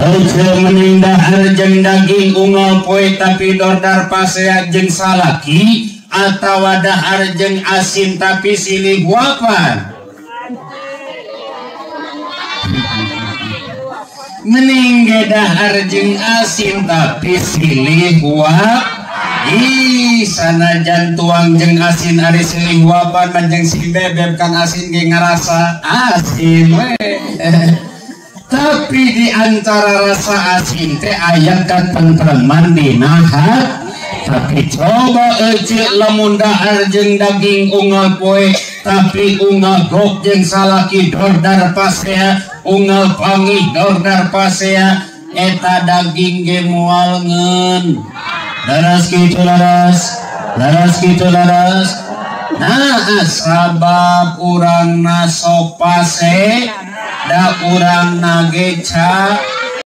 Ece mending dahar jeung daging unggal poe tapi dordar pasea jeung salaki atawa dahar jeung asin tapi silih huapan. Mending ge dahar jeung asin tapi silih huap. Ih, sanajan tuang jeung asin ari silih huapan mah jeung si bebeb kang asin ge ngarasa asin we. Tapi di antara rasa asin teh aya katentreman dina hati. Tapi coba ece lamun dahar jeung daging unggal poe tapi unggal gok jeung salaki dordar pasea, unggal pangih dordar pasea, eta daging ge moal ngeun. Laras kitu laras, laras kitu laras. Nah, sabab urang sok pase da urang nage ca.